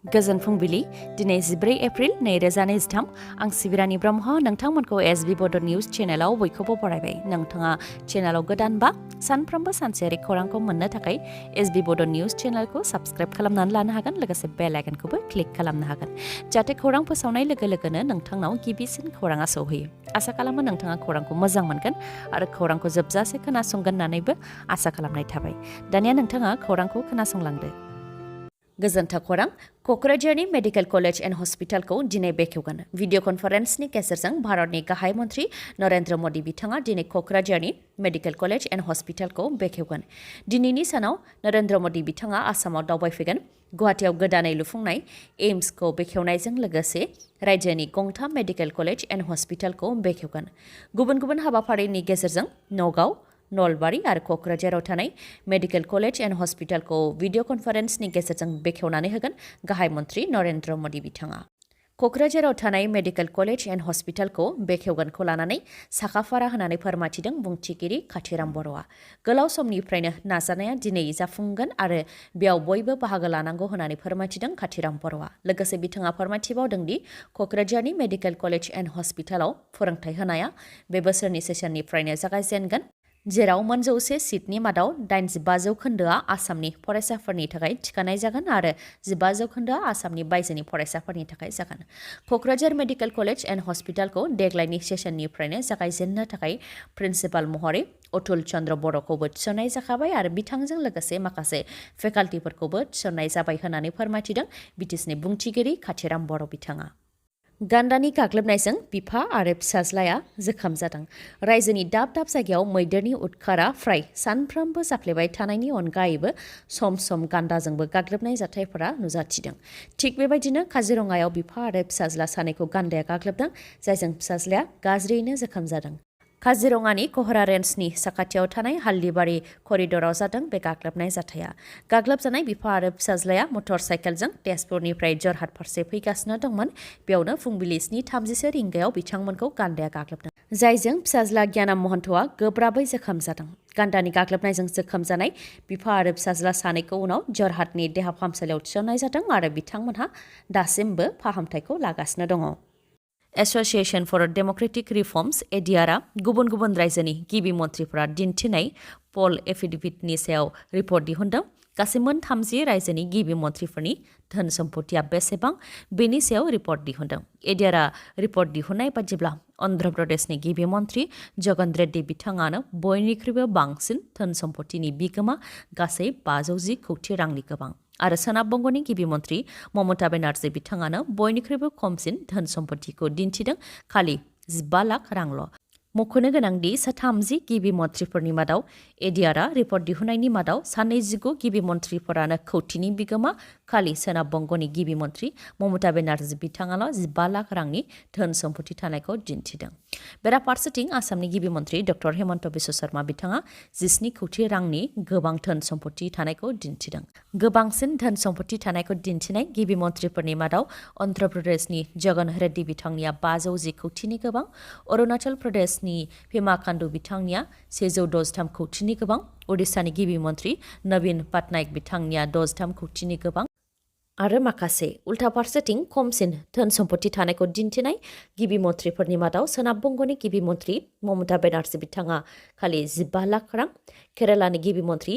गोजोन फुंबिलि दिनै 14 एप्रिल 2023 आं सिबिरानि ब्रह्म नोंथांमोनखौ एसबी बड निउज चेनेलाव बयखौबो बरायबाय। नोंथाङा चेनेलाव गोदानबा सानफ्रोमबो सानसेयारि खौरांखौ मोननो थाखाय एसबी बड निउज चेनेलखौ साबस्क्राइब खालामनानै लानो हागोन, लोगोसे बेल आइकनखौबो क्लिक खालामनो हागोन जाहाथे खौरां फोसावनाय लोगो लोगोनो नोंथांनाव गिबिसिन खौराङा सौहैयो। आसा खालामो नोंथाङा खौरांखौ मोजां मोनगोन आरो खौरांखौ जोबजासे खोनासंगोन होननानैबो आसा खालामनाय थाबाय। दानिया नोंथाङा खौरांखौ खोनासंलांदो। गोजोनथाव खौरां, क'क्राझारनि मेडिकेल कलेज एन्ड हस्पिटालखौ दिनै बेखेवगोन। भिडिअ कनफारेन्सनि गेजेरजों भारतनि गाहाय मन्त्रि नरेन्द्र मदि बिथाङा दिनै क'क्राझारनि मेडिकेल कलेज एन्ड हस्पिटालखौ बेखेवगोन। दिनैनि सानाव नरेन्द्र मदि बिथाङा आसामाव दावबायफैगोन। गुवाहाटीआव गोदानै लुफुंनाय एम्सखौ बेखेवनायजों लोगोसे रायजोनि गंथाम मेडिकेल कलेज एन्ड हस्पिटालखौ बेखेवगोन। गुबुन गुबुन हाबाफारिनि गेजेरजों नगाव, नलबारी आरो क'क्राझाराव थानाय मेडिकेल कलेज एन्ड हस्पिटालखौ भिडिअ कनफारेन्सनि गेजेरजों बेखेवनानै होगोन गाहाय मन्त्रि नरेन्द्र मदि बिथाङा। क'क्राझाराव थानाय मेडिकेल कलेज एन्ड हस्पिटालखौ बेखेवगोनखौ लानानै साखाफारा होनानै फोरमायथिदों बुंथिगिरि खौरां बर'आ। गोलाव समनिफ्रायनो नाजानाया दिनै जाफुंगोन आरो बेयाव बयबो बाहागो लानांगौ होननानै फोरमायथिदों खौरां बर'आ। लोगोसे बिथाङा फोरमायथिबावदों दि क'क्राझारनि मेडिकेल कलेज एन्ड हस्पिटालाव फोरोंथाय होनाया बे बोसोरनि सेसननिफ्रायनो जागायजेनगोन, जेराव 100 सिटनि मादाव 85% आसामनि फरायसाफोरनि थाखाय थिखानाय जागोन आरो 15% आसामनि बायजोनि फरायसाफोरनि थाखाय जागोन। क'क्राझार मेडिकेल कलेज एन्ड हस्पिटालखौ देग्लायनि सेसननिफ्रायनो जागायजेननो थाखाय प्रिन्सिपाल महरै अतुल चन्द्र बर'खौबो थिसननाय जाखाबाय आरो बिथांजों लोगोसे माखासे फेकाल्टिफोरखौबो थिसननाय जाबाय होननानै फोरमायथिदों बिटिसिनि बुंथिगिरि खौरां बर' बिथाङा। गान्दानि गाग्लोबनायजों बिफा आरो फिसाज्लाया जोखोम जादों। रायजोनि दाब दाब जायगायाव मैदेरनि उदखारा फ्राय सानफ्रोमबो जाफ्लेबाय थानायनि अनगायैबो सम सम गान्दाजोंबो गाग्लोबनाय जाथायफोरा नुजाथिदों। थिग बेबायदिनो काजिरङायाव बिफा आरो फिसाज्ला सानैखौ गान्दाया गाग्लोबदों, जायजों फिसाज्लाया गाज्रियैनो जोखोम जादों। काजिरङानि खौरां रेन्जनि साखाथियाव थानाय हाल्दिबारि करिडराव जादों बे गाग्लोबनाय जाथाया। गाग्लोबजानाय बिफा आरो फिसाज्लाया मटर साइकेलजों तेजपुरनिफ्राय जरहाट फारसे फैगासिनो दंमोन। बेयावनो फुंबिलि 7:30 रिंगायाव बिथांमोनखौ गान्दाया गाग्लोबदों, जायजों फिसाज्ला ज्ञानाम महन्तआ गोब्राबै जोखोम जादों। गान्दानि गाग्लोबनायजों जोखोम जानाय बिफा आरो फिसाज्ला सानैखौ उनाव जरहाटनि देहा फाहामसालियाव थिसननाय जादों आरो बिथांमोनहा दासिमबो फाहामथायखौ लागासिनो दङ। एस'सिएशन फर डेम'क्रेटिक रिफर्म्स एडिआरआ गुबुन गुबुन रायजोनि गिबि मन्थ्रिफोरा दिन्थिनाय पल एफिडेभिटनि सायाव रिपर्ट दिहुनदों। गासै 30 रायजोनि गिबि मन्थ्रिफोरनि धोन सम्पथिया बेसेबां बेनि सायाव रिपर्ट दिहुनदों। एडिआरआ रिपर्ट दिहुननाय बायदिब्ला अन्ध्र प्रदेशनि गिबि मन्थ्रि जगन रेड्डी बिथाङानो बयनिख्रुइबो बांसिन धोन सम्पथिनि बिगोमा, गासै 510 कौटि रांनि गोबां। आरो सोनाब बंगनि गिबि मन्थ्रि ममता बेनार्जी बिथाङानो बयनिख्रुइबो खमसिन धोन सम्पथिखौ दिन्थिदों, खालि 15 लाख रांल'। मख'नो गोनांदि 30 गिबि मन्थ्रिफोरनि मादाव एडिआरआ रिपर्ट दिहुननायनि मादाव 29 गिबि मन्थ्रिफोरानो कौटिनि बिगोमा, खालि सोनाब बंगनि गिबि मन्थ्रि ममता बेनार्जी बिथाङाल' 15 लाख रांनि धोन सम्पथि थानायखौ दिन्थिदों। बेराफारसेथिं आसामनि गिबि मन्थ्रि डक्टर हेमन्त बिश्व शर्मा बिथाङा 17 कौटि रांनि गोबां धोन सम्पथि थानायखौ दिन्थिदों। गोबांसिन धोन सम्पथि थानायखौ दिन्थिनाय गिबि मन्थ्रिफोरनि मादाव अन्ध्र प्रदेशनि जगन रेड्डी बिथांनिया 510 कौटिनि गोबां, अरुणाचल प्रदेशनि पेमा खान्डु बिथांनिया 163 कौटिनि गोबां, उडिशानि गिबि मन्थ्रि नवीन पटनायक बिथांनिया 63 कौटिनि गोबां आरो माखासे उल्था फारसेथिं खमसिन धोन सम्पथि थानायखौ दिन्थिनाय गिबि मन्थ्रिफोरनि मादाव सोनाब बंगनि गिबि मन्थ्रि ममता बेनार्जी बिथाङा खालि 15 लाख रां, केरालानि गिबि मन्थ्रि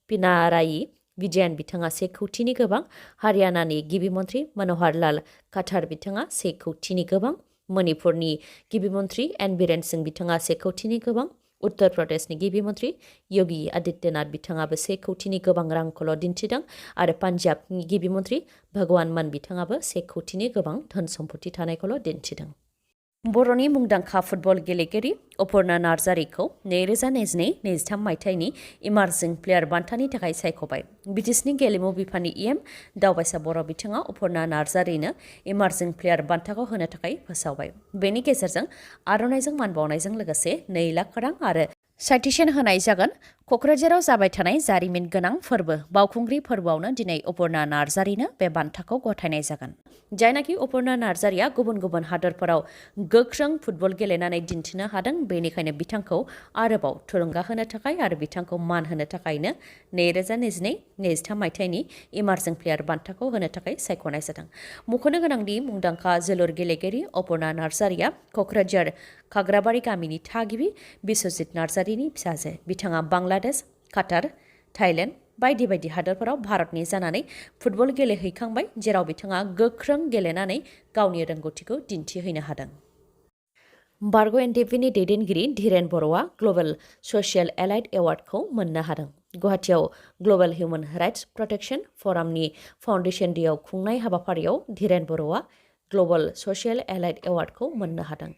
पिनारायि विजयन बिथाङा 1 कौटिनि गोबां, हारियानानि गिबि मन्थ्रि मनोहर लाल खाट्टार बिथाङा 1 कौटिनि गोबां, मणिपुरनि गिबि मन्थ्रि एन बीरेन सिंह बिथाङा 1 कौटिनि गोबां, उत्तर प्रदेशनि गिबि मन्थ्रि योगी आदित्यनाथ बिथाङाबो 1 कौटिनि गोबां रांखौल' दिन्थिदों आरो पान्जाबनि गिबि मन्थ्रि भगवान मान बिथाङाबो 1 कौटिनि गोबां धोन सम्पथि थानायखौल' दिन्थिदों। बर'नि मुंदांखा फुटबल गेलेगिरि अपर्णा नार्जारिखौ 2022-23 मायथाइनि इमार्जिं प्लेयार बान्थानि थाखाय सायख'बाय। बिटिसिनि गेलेमु बिफाननि इएम दावबायसा बर' बिथाङा अपर्णा नार्जारिनो इमार्जिं प्लेयार बान्थाखौ होनो थाखाय फोसावबाय। बेनि गेजेरजों आर'नाइजों मान बावनायजों लोगोसे 2 लाख रां आरो साइटेसन होनाय जागोन। क'क्राझाराव जाबाय थानाय जारिमिन गोनां फोरबो बावखुंग्रि फोरबोआवनो दिनै अपर्णा नार्जारिनो बे बान्थाखौ गथायनाय जागोन। जायनाखि अपर्णा नार्जारिया गुबुन गुबुन हादोरफोराव गोख्रों फुटबल गेलेनानै दिन्थिनो हादों, बेनिखायनो बिथांखौ आरोबाव थुलुंगा होनो थाखाय आरो बिथांखौ मान होनो थाखायनो 2022-23 मायथाइनि इमार्जिं प्लेयार बान्थाखौ होनो थाखाय सायख'नाय जादों। मख'नो गोनांदि मुंदांखा जोलुर गेलेगिरि अपर्णा नार्जारिया क'क्राझार खाग्राबारि गामिनि थागिबि बिस्वजित नार्जारिनि फिसाजो। बिथाङा बांलादेश, काटार, थाइलेन्ड बायदि बायदि हादोरफोराव भारतनि जानानै फुटबल गेलेहैखांबाय, जेराव बिथाङा गोख्रों गेलेनानै गावनि रोंगौथिखौ दिन्थिहैनो हादों। बारग' एनडिएफबिनि दैदेनगिरि धीरेन बर'आ ग्लबेल सशियेल एलाइड एवार्डखौ मोननो हादों। गुवाहाटीआव ग्लबेल हिउमेन राइट्स प्रटेक्शन फरामनि फाउन्डेशन डेआव खुंनाय हाबाफारियाव धीरेन बर'आ ग्लबेल सशियेल एलाइड एवार्डखौ मोननो हादों।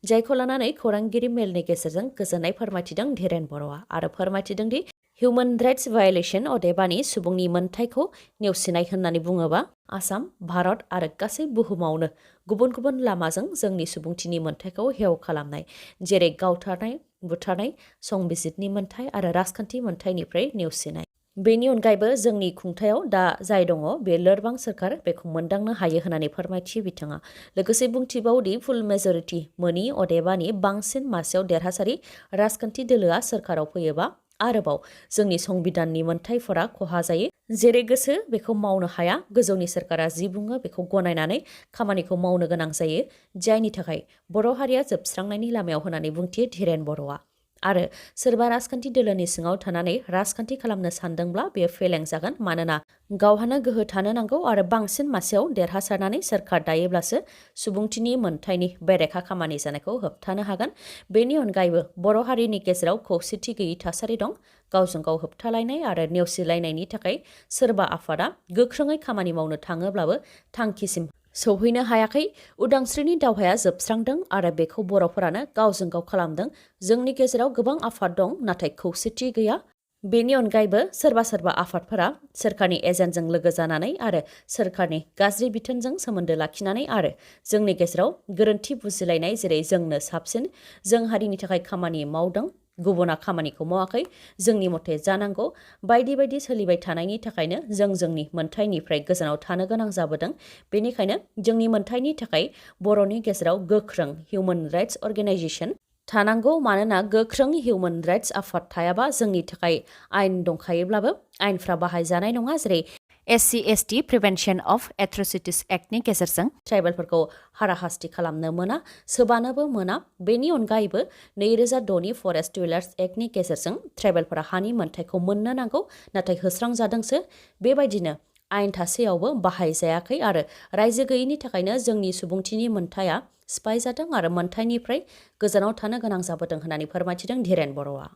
जायखौ लानानै खौरांगिरि मेलनि गेजेरजों गोजोननाय फोरमायथिदों धीरेन बर'आ आरो फोरमायथिदों दि हिउमेन राइट्स भायलेशन अदेबानि सुबुंनि मोनथायखौ नेवसिनाय होननानै बुङोबा आसाम, भारत आरो गासै बुहुमावनो गुबुन गुबुन लामाजों जोंनि सुबुंथिनि मोनथायखौ हेव खालामनाय, जेरै गावथारनाय, बुथारनाय, संबिजितनि मोनथाय आरो राजखान्थि मोनथायनिफ्राय नेवसिनाय। बेनि अनगायैबो जोंनि खुंथायाव दा जाय दङ बे लोरबां सोरखार बेखौ मोनदांनो हायो होननानै फोरमायथियो बिथाङा। लोगोसे बुंथिबावदि फुल मेजरिटि मोनि अदेबानि बांसिन मासियाव देरहासारि राजखान्थि दोलोआ सोरखाराव फैयोबा आरोबाव जोंनि संबिधाननि मोनथायफोरा खहा जायो। जेरै गोसो बेखौ मावनो हाया, गोजौनि सोरखारा जि बुङो बेखौ गनायनानै खामानिखौ मावनो गोनां जायो, जायनि थाखाय बर' हारिया जोबस्रांनायनि लामायाव होननानै बुंथियो धीरेन बर'आ। आरो सोरबा राजखान्थि दोलोनि सिङाव थानानै राजखान्थि खालामनो सानदोंब्ला बेयो फेलें जागोन, मानोना गावहानो गोहो थानो नांगौ आरो बांसिन मासियाव देरहासारनानै सोरखार दायोब्लासो सुबुंथिनि मोनथायनि बेरेखा खामानि जानायखौ होबथानो हागोन। बेनि अनगायैबो बर' हारिनि गेजेराव खौसेथि गैयै थासारि दं। गावजों गाव होबथालायनाय आरो नेवसिलायनायनि थाखाय सोरबा आफादा गोख्रोङै खामानि मावनो थाङोब्लाबो थांखिसिम सौहैनो हायाखै। उदांस्रिनि दावहाया जोबस्रांदों आरो बेखौ बर'फोरानो गावजों गाव खालामदों। जोंनि गेजेराव गोबां आफाद दं, नाथाय खौसेथि गैया। बेनि अनगायैबो सोरबा सोरबा आफादफोरा सोरखारनि एजेन्टजों लोगो जानानै आरो सोरखारनि गाज्रि बिथोनजों सोमोन्दो लाखिनानै आरो जोंनि गेजेराव गोरोन्थि बुजिलायनाय, जेरै जोंनो साबसिन, जों हारिनि थाखाय खामानि मावदों, गुबुना खामानिखौ मावाखै, जोंनि मथे जानांगौ बायदि बायदि सोलिबाय थानायनि थाखायनो जों जोंनि मोनथायनिफ्राय गोजानाव थानो गोनां जाबोदों। बेनिखायनो जोंनि मोनथायनि थाखाय बर'नि गेजेराव गोख्रों हिउमेन राइट्स अर्गेनाइजेसन थानांगौ, मानोना गोख्रों हिउमेन राइट्स आफाद थायाबा जोंनि थाखाय आयेन दंखायोब्लाबो आयेनफ्रा बाहायजानाय नङा। जेरै SC/ST प्रिभेन्शन अफ एट्रसिटिस एक्टनि गेजेरजों ट्राइबेलफोरखौ हाराहास्ति खालामनो मोना, सोबानोबो मोना। बेनि अनगायैबो 2006नि फरेस्ट डिवेलार्स एक्टनि गेजेरजों ट्राइबेलफोरा हानि मोनथायखौ मोननो नांगौ, नाथाय होस्रांजादोंसो। बेबायदिनो आयेन थासेयावबो बाहायजायाखै आरो रायजो गैयैनि थाखायनो जोंनि सुबुंथिनि मोनथाया सिफाय जादों आरो मोनथायनिफ्राय गोजानाव थानो गोनां जाबोदों होननानै फोरमायथिदों धीरेन बर'आ।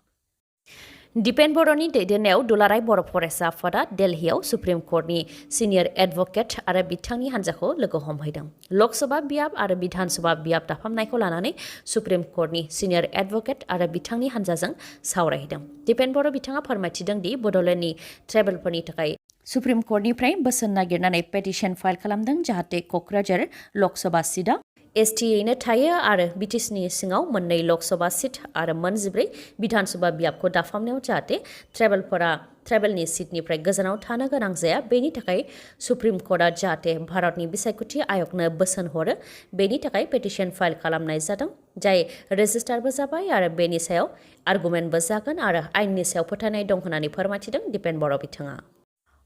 दिपेन बर'नि दैदेननायाव दुलाराय बर' फरायसा आफादा दिल्लीयाव सुप्रिम कर्टनि सिनियर एडभकेट आरो बिथांनि हान्जाखौ लोगो हमहैदों। लकसभा बियाब आरो बिधान सभा बियाब दाफामनायखौ लानानै सुप्रिम कर्टनि सिनियर एडभकेट आरो बिथांनि हान्जाजों सावरायहैदों। दिपेन बर' बिथाङा फोरमायथिदों दि बड'लेण्डनि ट्राइबेलफोरनि थाखाय सुप्रिम कर्टनिफ्राय बोसोन नागिरनानै पेटिशन फाइल खालामदों, जाहाथे क'क्राझार लकसभा सीटआ STयैनो थायो आरो बिटिसिनि सिङाव 2 लकसभा सीट आरो 14 बिधान सभा बियाबखौ दाफामनायाव जाहाथे ट्राइबेलनि सीटनिफ्राय गोजानाव थानो गोनां जाया, बेनि थाखाय सुप्रिम कर्टआ जाहाथे भारतनि बिसायख'थि आयगनो बोसोन हरो, बेनि थाखाय पेटिशन फाइल खालामनाय जादों, जाय रेजिस्टारबो जाबाय आरो बेनि सायाव आर्गुमेन्टबो जागोन आरो आयेननि सायाव फोथायनाय दं होननानै फोरमायथिदों दिपेन बर' बिथाङा।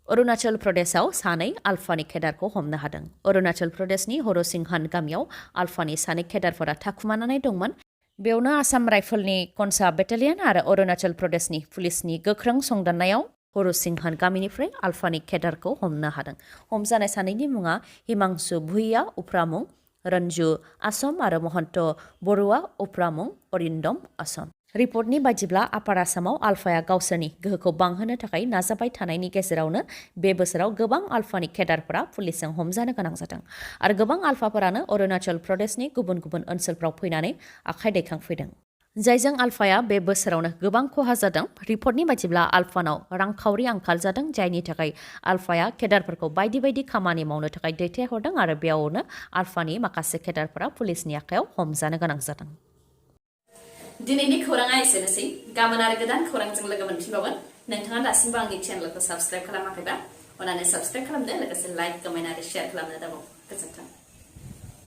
अरुणाचल प्रदेशआव 2 आल्फानि केडारखौ हमनो हादों। अरुणाचल प्रदेशनि हरसिंहान गामियाव आल्फानि 2 केडारफोरा थाखुमानानै दंमोन। बेयावनो आसाम राइफलनि कनसा बेटालियन आरो अरुणाचल प्रदेशनि पुलिसनि गोख्रों संदाननायाव हरसिंहान गामिनिफ्राय आल्फानि केडारखौ हमनो हादों। हमजानाय 2नि मुङा हिमांशु भुइया उफ्रामुं रन्जु आसम आरो महन्त बरुवा उफ्रामुं अरिन्दम आसम। रिपर्टनि बायदिब्ला आपार आसामाव आल्फाया गावसोरनि गोहोखौ बांहोनो थाखाय नाजाबाय थानायनि गेजेरावनो बे बोसोराव गोबां आल्फानि केडारफोरा पुलिसजों हमजानो गोनां जादों आरो गोबां आल्फाफोरानो अरुणाचल प्रदेशनि गुबुन गुबुन ओनसोलफ्राव फैनानै आखाइ दैखांफैदों, जायजों आल्फाया बे बोसोरावनो गोबां खहा जादों। रिपर्टनि बायदिब्ला आल्फानाव रांखावरि आंखाल जादों, जायनि थाखाय आल्फाया केडारफोरखौ बायदि बायदि खामानि मावनो थाखाय दैथायहरदों आरो बेयावनो आल्फानि माखासे केडारफोरा पुलिसनि आखायाव हमजानो गोनां जादों। दिनैनि खौराङा एसेनोसै गाबोन आरो गोदान खौरांजों लोगो मोनफिनबावगोन नोंथाङा दासिमबो आंनि चेनेलखौ साबस्क्राइब खालामाखैबा अननानै साबस्क्राइब खालामदो लोगोसे लाइक कमेन्ट आरो शेयार खालामनो दाबाव गोजोन्थों